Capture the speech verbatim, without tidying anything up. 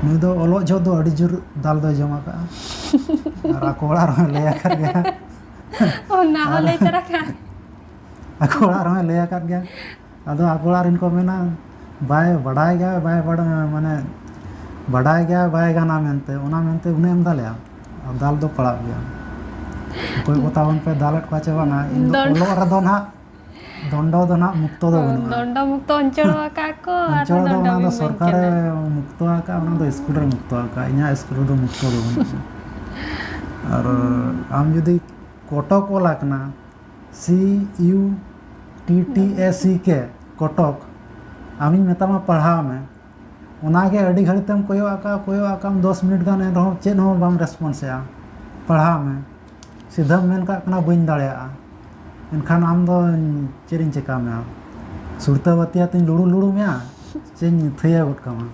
ᱱᱩᱭ ᱫᱚ ᱚᱞᱚᱜ ᱡᱚᱦᱚᱜ ᱫᱚ ᱟᱹᱰᱤ ᱡᱳᱨ ᱫᱟᱞ ᱫᱚᱭ ᱡᱚᱢ ᱟᱠᱟᱫᱼᱟ᱾ ᱟᱨ ᱟᱠᱚ ᱚᱲᱟᱜ ᱨᱮᱦᱚᱸᱭ ᱞᱟᱹᱭ ᱟᱠᱟᱫ ᱜᱮᱭᱟ᱾ ᱚᱱᱟ ᱦᱚᱸ ᱞᱟᱹᱭ ᱛᱚᱨᱟ ᱠᱟᱜ᱾ ᱟᱠᱚ ᱚᱲᱟᱜ ᱨᱮᱦᱚᱸᱭ ᱞᱟᱹᱭ ᱟᱠᱟᱫ ᱜᱮᱭᱟ᱾ ᱟᱫᱚ ᱟᱠᱚ ᱚᱲᱟᱜ ᱨᱮᱱ ᱠᱚ ᱢᱮᱱᱟ, ᱵᱟᱭ ᱵᱟᱰᱟᱭ ᱜᱮᱭᱟ, ᱵᱟᱭ ᱵᱟᱰᱟᱭ, ᱢᱟᱱᱮ ᱵᱟᱰᱟᱭ ᱜᱮᱭᱟ, ᱵᱟᱭ ᱜᱟᱱᱟ ᱢᱮᱱᱛᱮ, ᱚᱱᱟ ᱢᱮᱱᱛᱮ ᱩᱱᱟᱹᱜ ᱮᱢ ᱫᱟᱞᱮᱭᱟ? ᱟᱨ ᱫᱟᱞ ᱫᱚ ᱯᱟᱲᱟᱜ ᱜᱮᱭᱟ᱾ ᱚᱠᱚᱭ ᱠᱚ ᱛᱟᱵᱚᱱ ᱯᱮ ᱫᱟᱞᱮᱫ ᱠᱚᱣᱟ ᱪᱮ ᱵᱟᱝᱟ, ᱤᱧ ᱫᱚ ᱫᱚᱱ- ᱚᱞᱚᱜ ᱨᱮᱫᱚ ᱱᱟᱦᱟᱜ ᱫᱚᱱᱰᱚ ᱫᱚ ᱱᱟᱦᱟᱜ ᱢᱩᱠᱛᱚ ᱫᱚ ᱵᱟᱹᱱᱩᱜᱼᱟ᱾ ᱫᱚᱱᱰᱚ ᱢᱩᱠᱛᱚ ᱚᱧᱪᱚᱞ ᱟᱠᱟᱫ ᱠᱚ, ᱟᱨᱦᱚᱸ ᱚᱧᱪᱚᱞ ᱫᱚ ᱫᱚᱱᱰᱚ ᱚᱱᱟ ᱫᱚ ᱵᱤᱱ ᱢᱮᱱ ᱥᱚᱨᱠᱟᱨᱮ ᱠᱟᱱᱟ᱾ ᱢᱩᱠᱛᱚ ᱟᱠᱟᱫ, ᱚᱱᱟ ᱫᱚ ᱥᱠᱩᱞ ᱨᱮ ᱢᱩᱠᱛᱚ ᱟᱠᱟᱫ, ᱤᱧᱟᱹᱜ ᱥᱠᱩᱞ ᱨᱮᱫᱚ ᱢᱩᱠᱛᱚ ᱫᱚ ᱵᱟᱹᱱᱩᱜᱼᱟ᱾ ᱟᱨ ᱟᱢ ᱡᱩᱫᱤ ᱠᱚᱴᱚᱠ ᱚᱞ ᱟᱠᱟᱱᱟ, ᱥᱤ ᱤᱭᱩ ᱴᱤ ᱴᱤ ᱮ ᱥᱤ ᱠᱮ, ᱠᱚᱴᱚᱠ, ᱟᱢᱤᱧ ᱢᱮᱛᱟᱢᱟ ᱯᱟᱲᱦᱟᱣ ᱢᱮ, ᱚᱱᱟᱜᱮ ᱟᱹᱰᱤ ᱜᱷᱟᱹᱲᱤᱡ ᱛᱮᱢ ᱠᱚᱭᱚᱜ ᱟᱠᱟᱫ, ᱠᱚᱭᱚᱜ ᱟᱠᱟᱫ ᱫᱚᱥ ᱢᱤᱱᱤᱴ ᱜᱟᱱ, ᱮᱱ ᱨᱮᱦᱚᱸ ᱪᱮᱫ ᱦᱚᱸ ᱵᱟᱢ ᱨᱮᱥᱯᱚᱱᱥᱮᱜᱼᱟ᱾ ᱯᱟᱲᱦᱟᱣ ᱢᱮ, ᱥᱤᱫᱷᱟᱹᱢ ᱢᱮᱱ ᱠᱟᱜ ᱠᱟᱱᱟ ᱵᱟᱹᱧ ᱫᱟᱲᱮᱭᱟᱜᱼᱟ, ᱮᱱᱠᱷᱟᱱ ᱟᱢ ᱫᱚ ᱪᱮᱫ ᱤᱧ ᱪᱮᱠᱟ ᱢᱮᱭᱟ? ᱥᱩᱲᱛᱟᱹ ᱵᱟᱹᱛᱤ ᱟᱛᱮᱧ ᱞᱩᱲᱩ ᱞᱩᱲᱩ ᱢᱮᱭᱟ, ᱪᱮᱧ ᱛᱷᱟᱹᱭᱟᱹ ᱜᱚᱫ ᱠᱟᱢᱟ?